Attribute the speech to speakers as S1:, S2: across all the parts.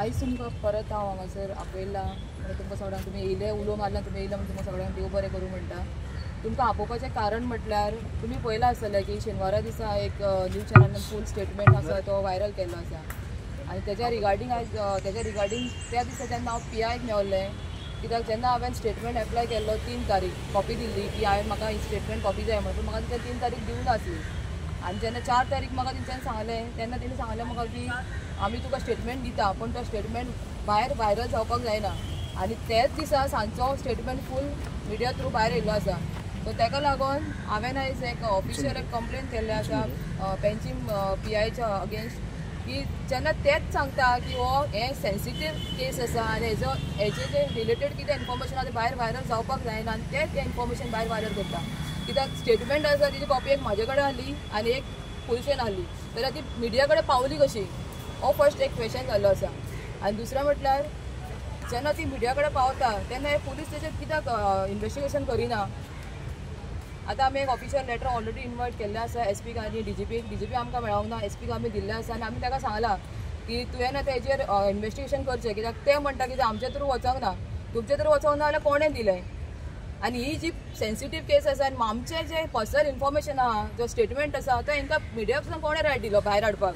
S1: आयज तुमकां परत हांव हांगासर आपयला म्हणून तुमकां सगळ्यांक तुमी येयले उलो मारला, तुमी येयले म्हणून तुमकां सगळ्यांक देव बरें करूं म्हणटा. तुमकां आपोवपाचें कारण म्हटल्यार तुमी पळयलां आसतलें की शेनवारा दिसा एक न्यूज चॅनलान फूल स्टेटमेंट आसा तो व्हायरल केल्लो आसा आनी तेज्या रिगार्डींग आयज तेज्या रिगार्डींग त्या दिसा जेन्ना हांव पी आयक मेवलें, कित्याक जेन्ना हांवें स्टेटमेंट एप्लाय केल्लो 3 तारीख कॉपी दिल्ली की हांवें म्हाका ही स्टेटमेंट कॉपी जाय म्हणून, पूण म्हाका तेंच्यान 3 तारीख दिवंक नासली. आनी जेन्ना 4 तारीख म्हाका तेंच्यांनी सांगलें तेन्ना तेणी सांगलें म्हाका की आमी तुका स्टेटमेंट दिता पूण तो स्टेटमेंट भायर व्हायरल जावपाक जायना. आनी तेच दिसा सांजचो स्टेटमेंट फूल मिडिया थ्रू भायर येयल्लो आसा. सो तेका लागून हांवें आयज एक ऑफिशियल एक कंप्लेन केल्लें आसा पेंचीम पी आयच्या अगेन्स्ट की जेन्ना तेच सांगता की हो हें सेन्सिटीव केस आसा आनी हेजो हेजे जे रिलेटेड कितें इन्फॉर्मेशन आसा तें भायर व्हायरल जावपाक जायना आनी तेच तें इन्फॉर्मेशन भायर व्हायरल करता. कित्याक स्टेटमेंट आसा तिची कॉपी एक म्हाजे कडेन आहली आनी एक पुलिशेन आहली, जाल्यार ती मिडिया कडेन पावली कशी, हो फर्स्ट एक क्वेशन जाल्लो आसा. आनी दुसरें म्हटल्यार जेन्ना ती मिडिया कडेन पावता तेन्ना हे पुलीस तेजेर कित्याक इन्वेस्टिगेशन करिना. आतां आमी एक ऑफिशियल लेटर ऑलरेडी इन्वायट केल्लें आसा एस पीक आनी डी जी पीक. डी जी पी आमकां मेळोंक ना, एस पीक आमी दिल्लें आसा आनी आमी ताका सांगलां की तुवें आतां हेजेर इन्वेस्टिगेशन करचें, कित्याक ते म्हणटा की आमचे थ्रू वचोंक ना, तुमचे थ्रू वचोंक ना जाल्यार कोणें दिलें. आनी ही जी सेन्सिटीव केस आसा आनी आमचें जें पर्सनल इन्फॉर्मेशन आहा जो स्टेटमेंट आसा तो हेंकां मिडियाक कोणें रायट दिलो भायर हाडपाक.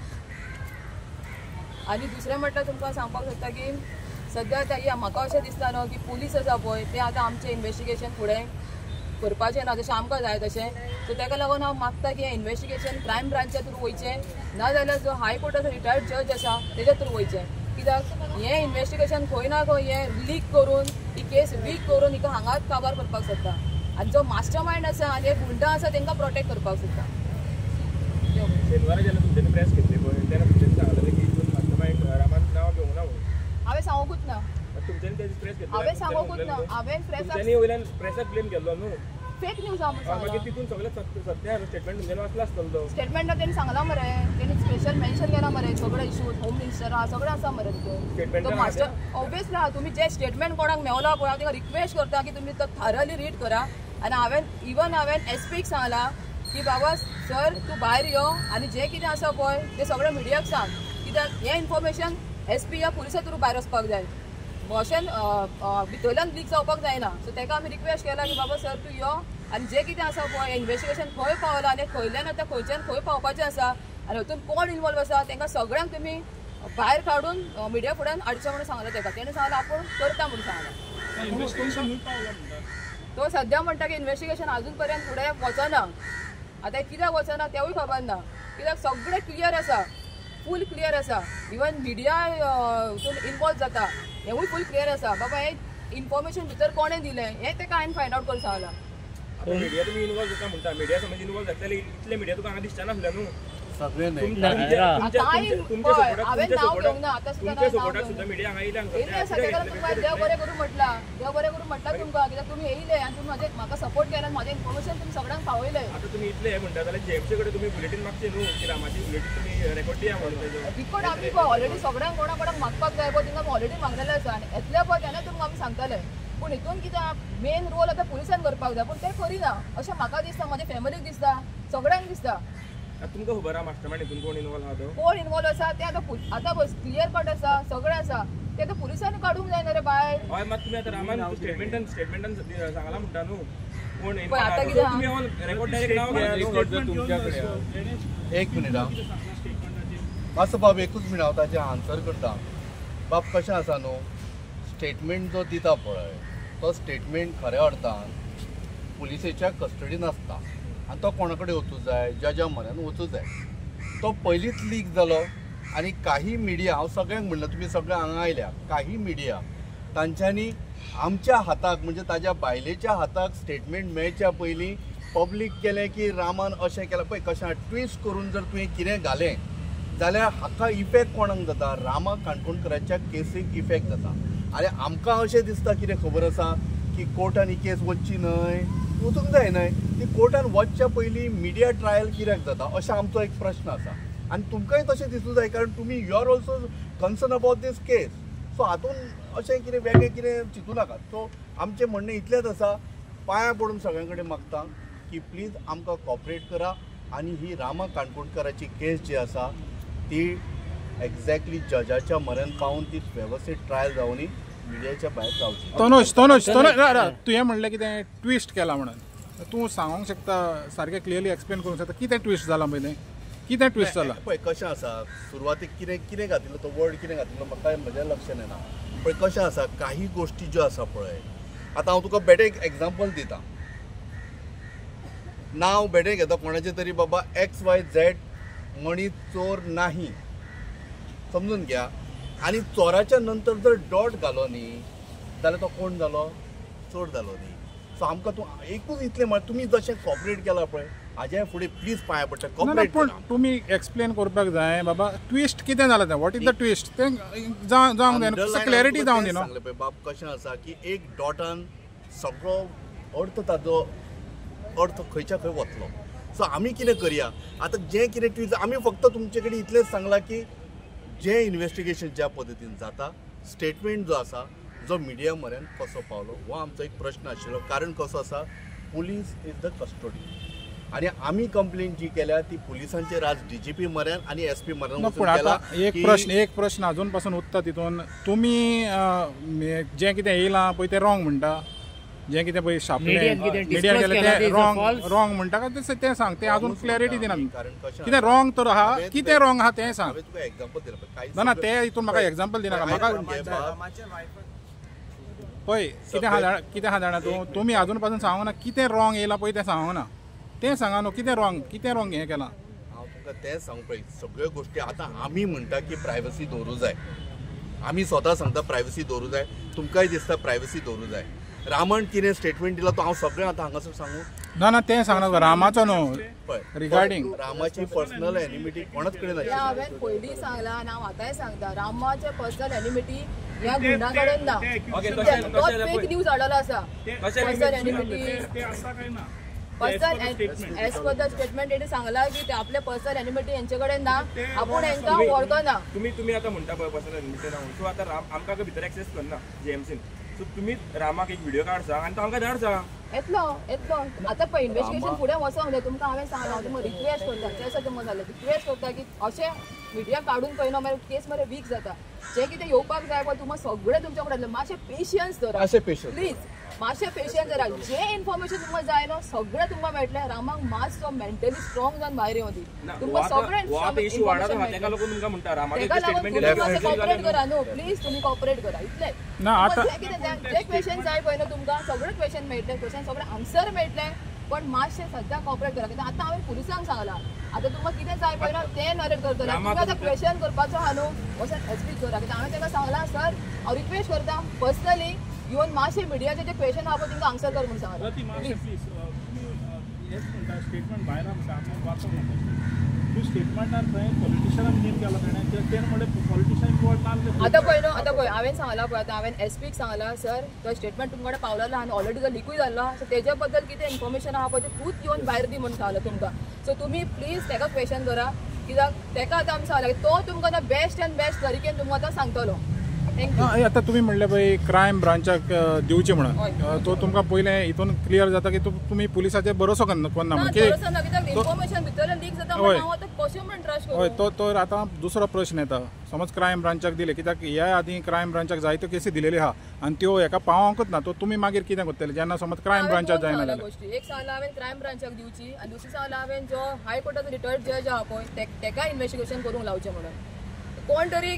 S1: आनी दुसरें म्हटल्यार तुमकां सांगपाक सोदता की सद्या आतां म्हाका अशें दिसता न्हू की पुलीस आसा पळय ते आतां आमचें इन्वेस्टिगेशन फुडें करपाचें ना जशें आमकां जाय तशें. सो ताका लागून हांव मागता की हें इन्वेस्टिगेशन क्रायम ब्रांच्या थ्रू वयचें, ना जाल्यार जो हायकोर्टाचो रिटायर्ड जज आसा तेज्या थ्रू वयचें, कित्याक हें इन्वेस्टिगेशन खंय ना खंय हें लीक करून ही केस वीक करून हिका हांगाच काबार करपाक सोदता आनी जो मास्टर मायंड आसा आनी हे गुंडा आसा तांकां प्रोटेक्ट करपाक सोदता.
S2: शेनवारा जेन्ना तुमच्यांनी प्रेस घेतली पळय तेन्ना तुमच्यांनी सांगलें की हितून मास्टर मायंड रामान नांव घेवंक ना म्हणून.
S1: हांवें सांगूंकूच ना, हांवें सांगूंकूच ना. हांवें
S2: प्रेसाक ब्लेम केल्लो न्हू,
S1: फेक न्यूज आहा म्हणून
S2: मागीर तितून सगळें सत्य स्टेटमेंट तुमच्यानी वाचला आसतलो तो
S1: स्टेटमेंटान तेणी सांगलां मरे, तेणी स्पेशल मेन्शन केलां मरे, सगळे इशूज होम मिनिस्टर आहा सगळें आसा मरे तितून. तो मास्टर ऑब्वियसली आहा. तुमी जे स्टेटमेंट कोणाक मेवला पळय हांव तांकां रिक्वेस्ट करता की तुमी तो थारली रीड करा. आनी हांवें इवन हांवें एस पीक सांगलां की बाबा सर तूं भायर यो आनी जें कितें आसा पळय तें सगळें मिडियाक सांग, कित्याक हें इन्फॉर्मेशन एस पी ह्या पुलिसा थ्रू भायर वचपाक जाय, अशें भितरल्यान लीक जावपाक जायना. सो ताका आमी रिक्वेस्ट केला की बाबा सर तूं यो आनी जें कितें आसा पळय इन्वेस्टिगेशन खंय पावलां आनी खंयल्यान आतां खंयच्यान खंय पावपाचें आसा आनी हातूंत कोण इनवॉल्व आसा तांकां सगळ्यांक तुमी भायर काडून मिडिया फुड्यान हाडचें म्हणून सांगलां ताका. तेणें सांगलां आपूण करता म्हणून सांगलां. तो सद्या म्हणटा की इन्वेस्टिगेशन आजून पर्यंत फुडें वचना. आतां कित्याक वचना तेवूय खबर ना, कित्याक सगळें क्लियर आसा, फूल क्लियर आसा. इवन मिडिया इनवॉल्व जाता हेंवूय फूल क्लियर आसा. बाबा हें इन्फॉर्मेशन भितर कोणें दिलें हें ताका हांवें फायंड आवट करून सांगलां.
S2: मिडिया तुमी इनवॉल्व जाता म्हणटा, मिडिया समज इनवॉल्व जातले इतले मिडिया तुका हांगा दिसता नासलें न्हू.
S1: हांवें नांव घेवंक ना, आतां सुद्दां देव बरें करूं म्हटलां, देव बरें करूं म्हटलां तुमकां, कित्याक तुमी येयले आनी तुमी म्हाजे म्हाका सपोर्ट केला, म्हाजें इन्फॉर्मेशन तुमी सगळ्यांक पावयलें.
S2: आतां तुमी इतले हें म्हणटा जाल्यार जीएमसी कडेन तुमी बुलेटीन मागचें न्हू की रामाची बुलेटीन तुमी रेकॉर्ड दिया म्हणून.
S1: रिकॉर्ड आमी पळय ऑलरेडी सगळ्यांक कोणा कोणाक मागपाक जाय पळय तांकां आमी ऑलरेडी मागलेलें आसा आनी येतले पळय तेन्ना तुमकां आमी सांगतले. पूण हितून कितें मेन रोल आतां पुलिसान करपाक जाय, पूण तें करिना अशें म्हाका दिसता, म्हाज्या फॅमिलीक दिसता, सगळ्यांक दिसता.
S2: तुमकां खबर आहा मास्टर मायंड हितून कोण इनवॉल्व आहा तो?
S1: कोण इनवॉल्व आसा तें आतां आतां क्लियर कट आसा, सगळें आसा, तें आतां पुलिसांनी काडूंक जायना रे भायर.
S2: हय, मात तुमी आतां रामान स्टेटमेंटान स्टेटमेंटान सांगलां म्हणटा न्हू कोण.
S1: आतां कितें
S2: रेकॉर्ड डायरेक्ट नांव घेया.
S3: एक मिनीट आं मातसो बाब, एकूच मिनीट हांव ताचें आन्सर करता. बाब कशें आसा न्हू, स्टेटमेंट जो दिता पळय तो स्टेटमेंट खऱ्या अर्थान पुलिसेच्या कस्टडीन आसता आनी तो कोणा कडेन वचूं जाय, जजा म्हऱ्यान वचूं जाय. तो पयलींच लीक जालो आनी काही मिडिया, हांव सगळ्यांक म्हणलां तुमी सगळे हांगा आयल्या, काही मिडिया तांच्यांनी आमच्या हाताक म्हणजे ताज्या बायलेच्या हाताक स्टेटमेंट मेळच्या पयलीं पब्लीक केलें की रामान अशें केलें. पळय कशें ट्विस्ट करून जर तुवें कितें घालें जाल्यार हाका इफेक्ट कोणाक जाता, रामा काणकोणकराच्या केसीक इफेक्ट जाता. आनी आमकां अशें दिसता कितें खबर आसा की कोर्टान ही केस वचची न्हय, वचूंक जाय न्हय, ती कोर्टान वचच्या पयलीं मिडिया ट्रायल कित्याक जाता अशें आमचो एक प्रश्न आसा. आनी तुमकांय तशें दिसूं जाय, कारण तुमी you are also concern about this case. So हातून अशें कितें वेगळें कितें चिंतूं नाकात. सो आमचें म्हणणें इतलेंच आसा, पांयां पडून सगळ्यां कडेन मागता की प्लीज आमकां कॉपरेट करा आनी ही रामा काणकोणकराची केस जी आसा ती एक्झॅक्टली जजाच्या म्हऱ्यान पावून ती वेवस्थीत ट्रायल जावनी मिडियाच्या भायर जावची.
S4: तनोज तनोज तनोज तुवें म्हणलें कितें ट्विस्ट केला म्हणून, तूं सांगूंक शकता सारकें क्लियरली एक्सप्लेन करूंक शकता कितें ट्विस्ट जाला पयलें, कितें ट्विस्ट जाला?
S3: पळय कशें आसा, सुरवातीक कितें कितें घातिल्लो तो वर्ड कितें घातिल्लो म्हाका म्हज्या लक्षान येना. पळय कशें आसा, काही गोश्टी ज्यो आसा पळय, आतां हांव तुका बेटें एक एग्जाम्पल दिता. नांव बेटें घेता कोणाचें तरी, बाबा एक्स वाय झेड मणी चोर नाही, समजून घ्या. आनी चोराच्या नंतर जर डॉट घालो न्ही जाल्यार तो कोण जालो, चोर जालो न्ही. सो आमकां तूं एकूच इतलें म्हळ्यार तुमी जशें कॉपरेट केलां पळय हाज्या फुडें प्लीज पांया पडटा कॉपरेट.
S4: पूण तुमी एक्सप्लेन करपाक जाय बाबा ट्विस्ट कितें जालां तें, what is the twist तें जावंक जाय, क्लॅरिटी जावंक दी न्हू.
S3: सांगलें पळय बाब कशें आसा की एक डॉटान सगळो अर्थ ताजो अर्थ खंयच्या खंय वतलो. सो आमी कितें करया आतां, जें कितें ट्विस्ट आमी फक्त तुमचे कडेन इतलेंच सांगलां की जें इन्वेस्टिगेशन ज्या पद्दतीन जाता, स्टेटमेंट जो आसा जो मिडिया म्हऱ्यान कसो पावलो हो आमचो एक प्रश्न आशिल्लो. कारण कसो आसा, पुलीस is the custody आनी आमी कंप्लेन जी केल्या ती पुलिसांचेर आज डीजीपी म्हऱ्यान आनी एसपी म्हऱ्यान.
S4: पूण आतां एक प्रश्न अजून पासून उरता तितून, तुमी जें कितें येयलां पळय तें रॉंग म्हणटा, जें कितें पळय छापलें मिडियान केलें तें रॉंग म्हणटा काय तें सांग, तें अजून क्लॅरिटी दिना. कितें रॉंग तर आहा, कितें रॉंग आहा तें सांग.
S3: एग्जाम्पल दिलां
S4: ना तें हितून म्हाका एग्जाम्पल दिनाका म्हाका. पळय कितें आहा कितें आहा जाणा तूं, तुमी अजून पासून सांगूंक ना कितें रॉंग येयलां पळय तें सांगूंक ना, तें सांगा न्हू कितें रॉंग, कितें रॉंग हें केलां.
S3: हांव तुमकां तें सांगू पळय सगळ्यो गोश्टी आतां आमी म्हणटा की प्रायवसी दवरूं जाय, आमी स्वता सांगता प्रायवसी दवरूं जाय, तुमकांय दिसता प्रायवसी दवरूं जाय. रामन कितें स्टेटमेंट दिला तो हांव सगळें आतां हांगासर सांगू
S4: ना ना तें सांगना रामाचो न्हू, रिगार्डींग
S3: रामाची पर्सनल एनिमिटी कोणाच कडेन आशिल्ली.
S1: हांवें पयलीं सांगलां आनी हांव आतांय सांगता, रामाचें पर्सनल एनिमिटी ह्या गुंडा कडेन ना. तो फेक न्यूज हाडलेलो आसा. Personal enmity personal as per the statement तेणी सांगलां की आपले पर्सनल एनिमिटी हेंचे कडेन ना, आपूण हेंकां वळखना.
S2: तुमी तुमी आतां म्हणटा पळय पर्सनल एनिमिटी ना, सो आतां राम आमकां भितर एक्सेस करना जीएमसीन, सो तुमी रामाक एक व्हिडियो काड सांग आनी तो आमकां धाड सांग.
S1: येतलो येतलो आतां पळय इन्वेस्टिगेशन फुडें वचोंक जाय. तुमकां हांवें सांगलां, हांव तुमकां रिक्वेस्ट करता, जें तुमकां जालें रिक्वेस्ट करता की अशें मिडिया काडून पळयना मागीर केस मरे वीक जाता. जें कितें येवपाक जाय पळय तुमकां सगळें तुमच्या कडेन येतलें. मातशें पेशियन्स दवरा प्लीज, मातशें पेशियन्स दवरा. जें इन्फॉर्मेशन तुमकां जाय न्हू सगळें तुमकां मेळटलें. रामाक मातसो मेंटली स्ट्रॉंग जावन भायर येवं दी, तुमकां सगळें इन्फॉर्मेशन मेळटलें. तेका लागून तुमी मातशें कॉपरेट करा न्हू प्लीज, तुमी कॉपरेट करा इतलें. जें क्वेश्चन जाय पळय न्हू तुमकां सगळें क्वेश्चन मेळटलें, क्वेश्चन सगळें आन्सर मेळटलें, पण मातशें सद्या कॉपरेट करा. कित्याक आतां हांवें पुलिसांक सांगलां, आतां तुमकां कितें जाय पळय न्हू तें नरेट करतलें. तुमी आतां क्वेश्चन करपाचो आहा न्हू वचून एस पी करा. कित्याक हांवें ताका सांगलां सर हांव रिक्वेस्ट करता पर्सनली येवन मातशें मिडियाचें जें क्वेश्चन आहा पळय तुमकां आन्सर कर म्हूण सांगलां. आतां पळय न्हू, आतां पळय हांवें सांगलां पळय, आतां हांवें एस पीक सांगलां सर तो स्टेटमेंट तुमकां कडेन पावलेलो आनी ऑलरेडी तो लिकूय जाल्लो, सो तेजे बद्दल कितें इन्फॉर्मेशन आहा पळय तें तूंच येवन भायर दी म्हूण सांगलां तुमकां. सो तुमी प्लीज तेका क्वेश्चन करा, कित्याक तेका आतां आमी सांगलां तो तुमकां आतां बेस्ट एंड बेस्ट तरिकेन तुमकां आतां सांगतलो.
S4: आतां तुमी म्हणलें पळय क्रायम ब्रांचाक दिवचें म्हणून, तो तुमकां पयलें हितून क्लियर जाता की तुमी पुलिसाचेर भरोसो करना म्हणून. हय, तो आतां दुसरो प्रश्न येता, समज क्रायम ब्रांचाक दिले, कित्याक ह्या आदीं क्रायम ब्रांचाक जायत्यो केसी दिलेल्यो आहा आनी त्यो हेका पावोंकूच ना, तो तुमी मागीर कितें करतले जेन्ना समज क्रायम ब्रांचाक जायना जाल्यार?
S1: एक सांगलां हांवें क्रायम ब्रांचाक दिवची आनी दुसरें सांगलां हांवें जो हायकोर्टाचो रिटायर्ड जज आहा पळय तेका इन्वेस्टिगेशन करूंक लावचें म्हणून. कोण तरी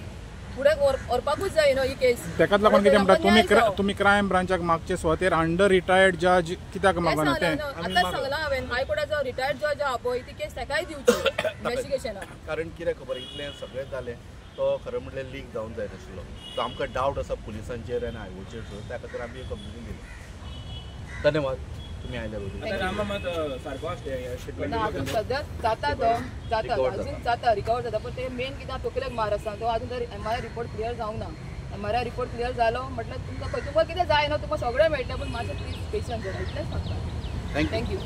S1: फुडें व्हरपाकूच जाय न्हू ही केस.
S4: तेकाच लागून कितें म्हणटा तुमी क्रायम ब्रांचाक मागचे सुवातेर अंडर रिटायर्ड जज कित्याक मागना तें
S1: आतां सांगलां हांवें. हायकोर्टाचो रिटायर्ड जज आहा पळय ती केस तेकाय दिवची इन्वेस्टिगेशनाक.
S3: कारण कितें खबर, इतलें सगळें जालें तो खरें म्हटल्यार लीक जावन जायनाशिल्लो. सो आमकां डावट आसा पुलिसांचेर आनी आयओचेर, सो त्या खातीर आमी कंप्लेन दिली. धन्यवाद तुमी आयल्या बद्दल.
S1: सद्या जाता तो जाता अजून जाता रिकवर जाता, पण ते मेन कितें तकलेक मार आसा तो अजून तर एमआरआय रिपोर्ट क्लियर जावंक ना. एमआरआय रिपोर्ट क्लियर जालो म्हटल्यार तुमकां तुमकां कितें जाय न्हू तुमकां सगळें मेळटलें, पूण मातशें प्लीज पेशन्स दवरा इतलेंच सांगता. Thank you.